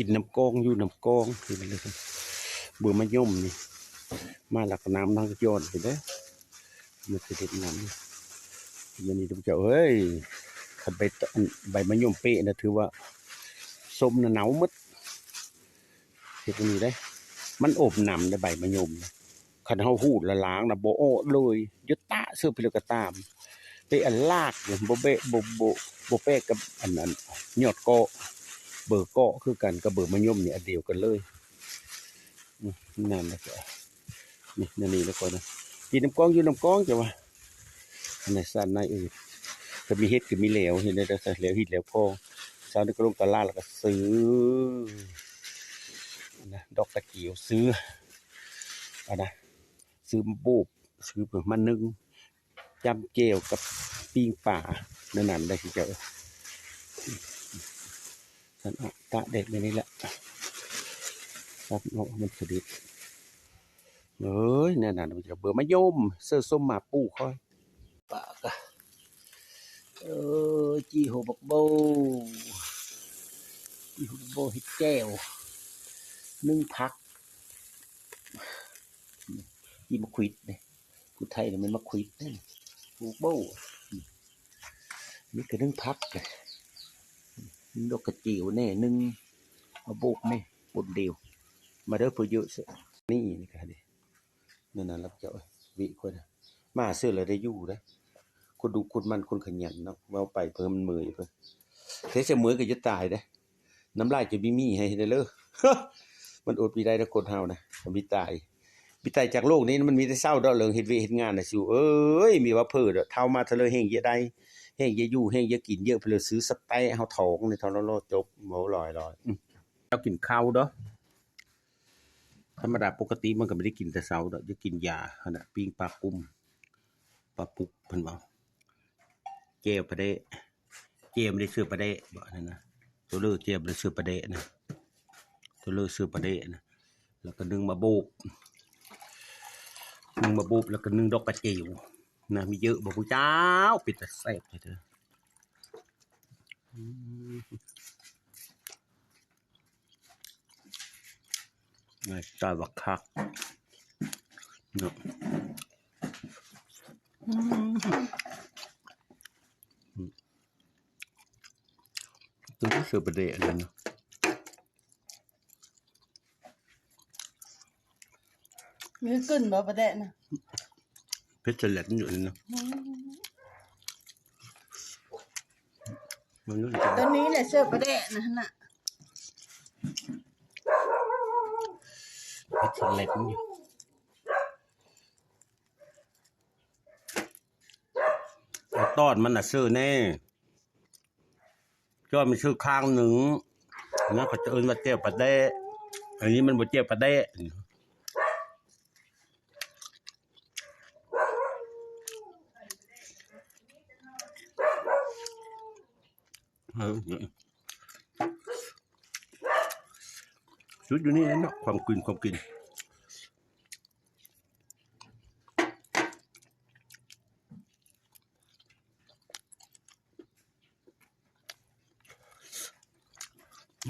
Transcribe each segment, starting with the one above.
ກິນນ້ຳກອງຢູ່ນ້ຳກອງ ເບິ່ງມະຍົມນີ້ ມາແລ້ວກໍນ້ຳນາງກໍຍ້ອນໄປເດ້ ມັນຊິເດັດນ້ຳນີ້ ອັນນີ້ທ່ານເຈົ້າເອີຍ ຄັນໃບ ອັນ ໃບມະຍົມເປະນະ ຖືວ່າສົ້ມນະເນົ່າໝົດ ເຮັດອັນນີ້ເດ້ ມັນອົມນ້ຳໃນໃບມະຍົມນະ ຄັນເຮົາຮູດລະລ້າງນະ ບໍ່ອອກເລີຍ ຢູ່ຕາເສີບໄປແລ້ວກໍຕາມ ເປະອັນລາກນີ້ ບໍ່ແບະ ບໍ່ ບໍ່ ບໍ່ແປະກັບອັນ ອັນຍອດເກາະ ເບີເກາະຄືກັນກັບເບີມະຍົມນີ້ ອັນດຽວກັນເລີຍ ອືມ ນັ້ນລະກໍ ນີ້ ແນວນີ້ລະກໍນະ ກິນນ້ຳກອງຢູ່ນ້ຳກອງ ເຈົ້າວ່າ ອັນນັ້ນຊັ້ນນາຍເອີຍ ກໍມີເຫັດກໍມີແຫຼວ ເຫັດແລ້ວ ແລ້ວເຫັດແລ້ວພໍ ເຊົ້ານີ້ກໍລົງຕະຫຼາດ ແລ້ວກໍຊື້ ອັນນະ ດອກກະຈິ້ວ ຊື້ ອັນນະ ຊື້ມາໂບກ ຊື້ມາໜຶ້ງ ຈ້ຳແຈ່ວກັບປີ້ງປາ ແນວນັ້ນໄດ້ຄືເຈົ້າ ຊັ້ນເອົາຕາກແດດໄວ້ນີ້ແຫຼະ ຕັດອອກໃຫ້ມັນສະເດັດ ເອີຍ ແນວນັ້ນ ເບິ່ງມະຍົມ ເສີບສົ້ມໝາປູຂ້ອຍ ປາກະ ເອີຍ ຈີ່ຫົວບັກໂບ້ ຈີ່ຫົວບັກໂບ້ເຮັດແຈ່ວ ໜຶ້ງຜັກ ຈີ່ໝາກຂວິດເດ້ ຜູ້ໄທນີ້ແມ່ນໝາກຂວິດເດ້ ບັກໂບ້ ນີ້ກໍໜຶ້ງຜັກ ໜຶ້ງດອກກະຈິ້ວແດ່ ໜຶ້ງມາໂບກແດ່ ປົນດຽວ ມາເດີ ຜູ້ເຍາະ ນີ້ ນີ້ກໍດີ ນັ້ນນະ ລັບເຈົ້າເອີຍ ວິຄົນ ມາເສີແລ້ວໄດ້ຢູ່ເດ້ ຄົນດຸຄົນໝັ່ນຄົນຂະຫຍັນເນາະ ເວົ້າໄປເພິ່ນເມື່ອຍເພິ່ນ ແທ້ຊິເມື່ອຍກໍຢ່າຕາຍເດ້ ນ້ຳລາຍຈະມີມີໃຫ້ເດີ ມັນອົດບໍ່ໄດ້ດອກຄົນເຮົານະ ມັນມີຕາຍ ມີຕາຍຈາກໂລກນີ້ ມັນມີແຕ່ເສົ້າດອກ ເລື່ອງເຮັດວຽກເຮັດງານນະ ຊິວເອີຍ ມີວ່າເພີດອກ ເຖົ້າມາເທື່ອເລີແຮ່ງຢ່າໄດ້ ແຮ່ງຢ່າຢູ່ ແຮ່ງຢ່າກິນເຍອະ ເພິ່ນເລີຊື້ສະເຕັກເຮົາທ້ອງນີ້ ເທົ່ານັ້ນລະ ຈົບ ເວົ້າຫຼາຍໆ ອືມ ເຈົ້າກິນເຂົ້າເດີ. ທຳມະດາປົກກະຕິມັນກໍບໍ່ໄດ້ກິນແຕ່ເຊົ້າດອກ ຈະກິນຢາຫັ້ນນະ ປີ້ງປາກຸ້ມ ປາປຸກ ເພິ່ນເວົ້າ ແຈ່ວປາແດະ ແຈ່ວບໍ່ໄດ້ເສີປາແດະບໍ ອັນນັ້ນນະ ໂຕເລີແຈ່ວບໍ່ໄດ້ເສີປາແດະນະ ໂຕເລີເສີປາແດະນະ ແລ້ວກໍໜຶ້ງໝາກໂບກ ໜຶ້ງໝາກໂບກ ແລ້ວກໍໜຶ້ງດອກກະຈິ້ວນະ ມີເຍອະບໍ່ຜູ້ເຈົ້າ ເປັນຕາແຊບແທ້ເດີ ອືມ. ໜ້າຕາບັກຄັກເນາະ ອືມ ອືມ ໂຕນີ້ເສືອປາແດະອັນນັ້ນເນາະ ມີກິ່ນບໍ່ປາແດະນະ? ເຜັດສະແລັດຢູ່ນີ້ນະ ອືມ ມັນ ຕົວນີ້ແຫຼະເສືອປາແດະນະຫັ້ນນະ ເຜັດສະແລັດຢູ່ ເອົາຕອນມັນນະເສືອແດ່. ຈ້ອຍມັນຊື່ຂ້າງໜຶ່ງນະ ເຂົາຈະເອີ້ນວ່າແຈ່ວປາແດ້ ອັນນີ້ມັນບໍ່ແຈ່ວປາແດ້ ເອີ ສຸດຢູ່ນີ້ແຫຼະເນາະ ຄວາມກິ່ນ ຄວາມກິ່ນ.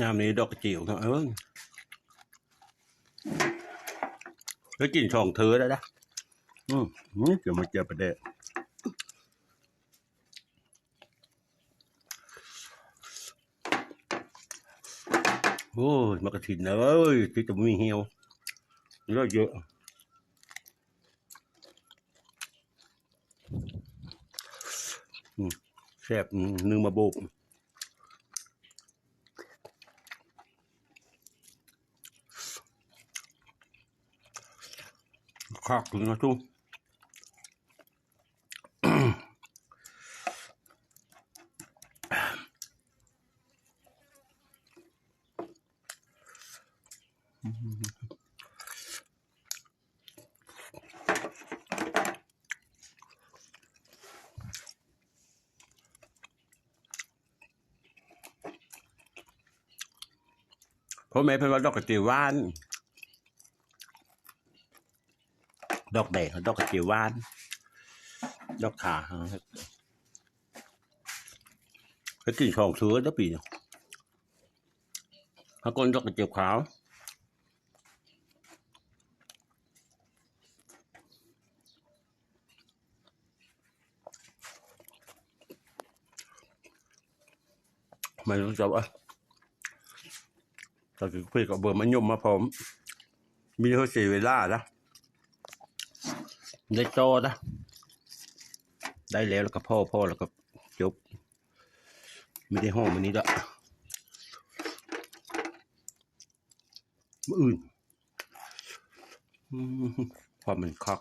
ຍາມນີ້ດອກກະຈິ້ວເນາະ ເອີ ໄດ້ກິນສອງເທື່ອແລ້ວນະ ອືມ ອືມ ຈະມາເຈີປາແດ້ ໂອ້ຍ ໝາກກະຖິນເອີຍ ຕິດແຕ່ບໍ່ມີຫ່ຽວ ເຍອະ ອືມ ແຊບ ອືມ ໜຶ່ງໝາກໂບກ ຄັກເນາະ ພໍ່ແມ່ເພິ່ນວ່າດອກກະຈິ້ວຫວານ ດອກແດງ ດອກກະຈິ້ວຫວານ ດອກຂາ ເຮັດ ເຮັດກິນສອງເທື່ອເດີປີນີ້. ຫາຄົນດອກກະເຈັບຂາວ. ມາເຈົ້າເອີຍ ຕາກິນເພກເອົາເບີມາຍົມມາພ້ອມ ມີເຮົາເສຍເວລານະ ໄດ້ຕໍ່ນະ ໄດ້ແລ້ວ ແລ້ວກໍພໍ ພໍແລ້ວກໍຈົບ ມີແຕ່ຫ້ອງມື້ນີ້ລະ ມື້ອື່ນ ອືມ ຄວາມມັນຄັກ.